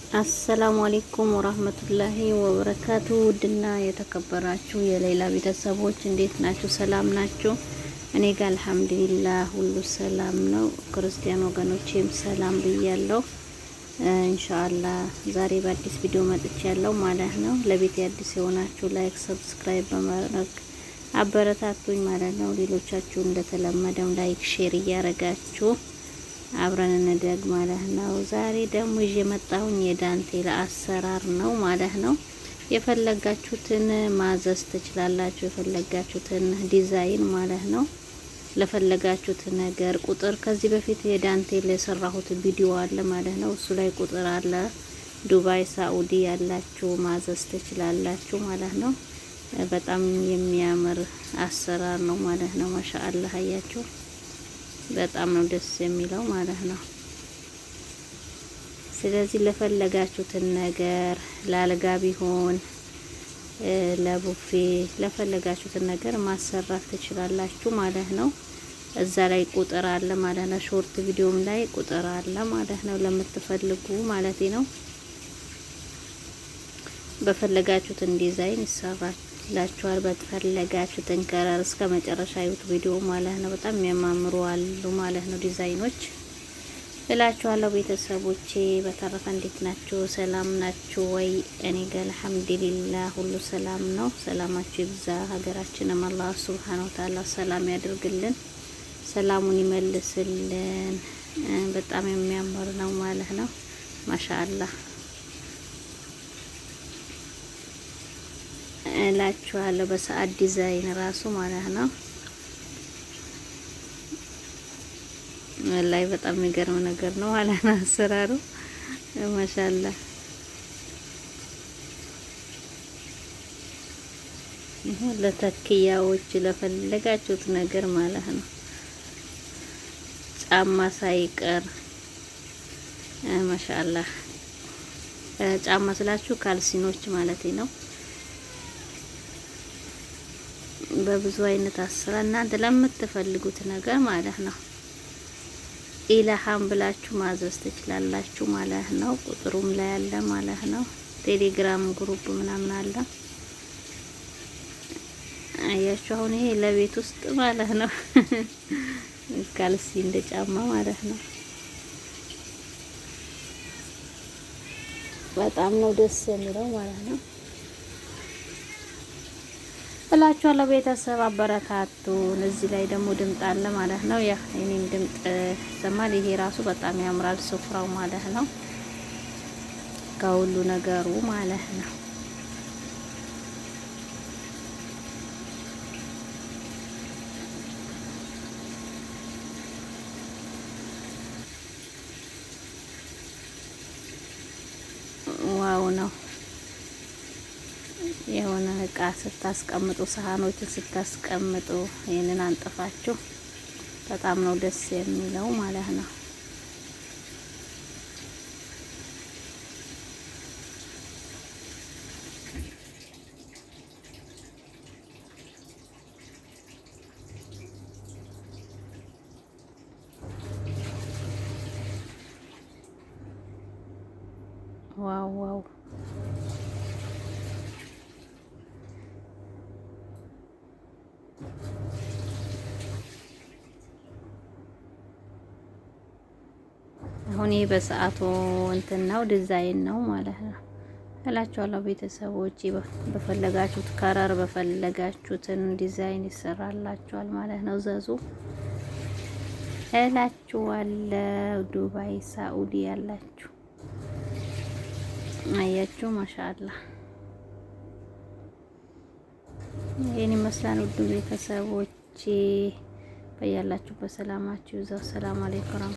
السلام عليكم ورحمة الله وبركاته። ውድና የተከበራችሁ የሌላ ቤተሰቦች እንዴት ናችሁ? ሰላም ናችሁ? እኔ ጋር الحمد لله ሁሉ ሰላም ነው። ክርስቲያን ወገኖቼም ሰላም ብያለሁ። إن شاء الله ዛሬ በአዲስ ቪዲዮ መጥቻለሁ ማለት ነው። ለቤት አዲስ የሆናችሁ like፣ subscribe በማድረግ አበረታቱኝ ማለት ነው። ሌሎቻችሁ እንደተለመደው like፣ share እያረጋችሁ አብረን እንደግ ማለት ነው። ዛሬ ደግሞ ይዤ የመጣሁኝ የዳንቴል አሰራር ነው ማለት ነው። የፈለጋችሁትን ማዘዝ ትችላላችሁ። የፈለጋችሁትን ዲዛይን ማለት ነው። ለፈለጋችሁት ነገር ቁጥር ከዚህ በፊት የዳንቴል የሰራሁት ቪዲዮ አለ ማለት ነው። እሱ ላይ ቁጥር አለ። ዱባይ፣ ሳኡዲ ያላችሁ ማዘዝ ትችላላችሁ ማለት ነው። በጣም የሚያምር አሰራር ነው ማለት ነው። ما شاء الله አያችሁ። በጣም ነው ደስ የሚለው ማለት ነው። ስለዚህ ለፈለጋችሁትን ነገር ለአልጋ ቢሆን ለቡፌ ለፈለጋችሁትን ነገር ማሰራት ትችላላችሁ ማለት ነው። እዛ ላይ ቁጥር አለ ማለት ነው። short ቪዲዮም ላይ ቁጥር አለ ማለት ነው። ለምትፈልጉ ማለት ነው። በፈለጋችሁትን ዲዛይን ይሰራል ላችኋል በተፈለጋችሁትን color እስከ መጨረሻ እዩት ቪዲዮ ማለት ነው። በጣም የሚያማምሩ አሉ ማለት ነው ዲዛይኖች እላችኋለሁ ቤተሰቦቼ። በተረፈ እንዴት ናችሁ? ሰላም ናችሁ ወይ? እኔ ጋር الحمد لله ሁሉ ሰላም ነው። ሰላማችሁ ይብዛ። ሀገራችንም አላህ سبحانه وتعالى ሰላም ያድርግልን፣ ሰላሙን ይመልስልን። በጣም የሚያምር ነው ማለት ነው። ما شاء الله እላችኋለሁ። በሰዓት ዲዛይን ራሱ ማለት ነው። ላይ በጣም የሚገርም ነገር ነው ማለት ነው አሰራሩ ما شاء الله። ይሄ ለተክያዎች ለፈለጋችሁት ነገር ማለት ነው። ጫማ ሳይቀር ما شاء الله። ጫማ ስላችሁ ካልሲኖች ማለት ነው። በብዙ አይነት አሰራር እናንተ ለምትፈልጉት ነገር ማለት ነው። ኢላሃም ብላችሁ ማዘዝ ትችላላችሁ ማለት ነው። ቁጥሩም ላይ አለ ማለት ነው። ቴሌግራም group ምናምን አለ። አያችሁ አሁን ይሄ ለቤት ውስጥ ማለት ነው። ካልሲ እንደ ጫማ ማለት ነው። በጣም ነው ደስ የሚለው ማለት ነው። እላችኋለሁ ቤተሰብ አበረታቱን። እዚህ ላይ ደግሞ ድምጥ አለ ማለት ነው። ያ የኔም ድምጥ ይሰማል። ይሄ ራሱ በጣም ያምራል ስፍራው ማለት ነው። ከሁሉ ነገሩ ማለት ነው። wow ነው። የሆነ እቃ ስታስቀምጡ ሰሃኖችን ስታስቀምጡ ይህንን አንጥፋችሁ በጣም ነው ደስ የሚለው ማለት ነው። wow wow አሁን ይሄ በሰዓቱ እንትን ነው ዲዛይን ነው ማለት ነው እላችኋለሁ። ቤተሰቦች በፈለጋችሁት color በፈለጋችሁትን ዲዛይን ይሰራላችኋል ማለት ነው። እዘዙ እላችኋለሁ። ዱባይ፣ ሳኡዲ ያላችሁ አያችሁ፣ ما شاء الله ይህን ይመስላል። ውድ ቤተሰቦቼ በያላችሁበት ሰላማችሁ ይብዛ። سلام عليكم።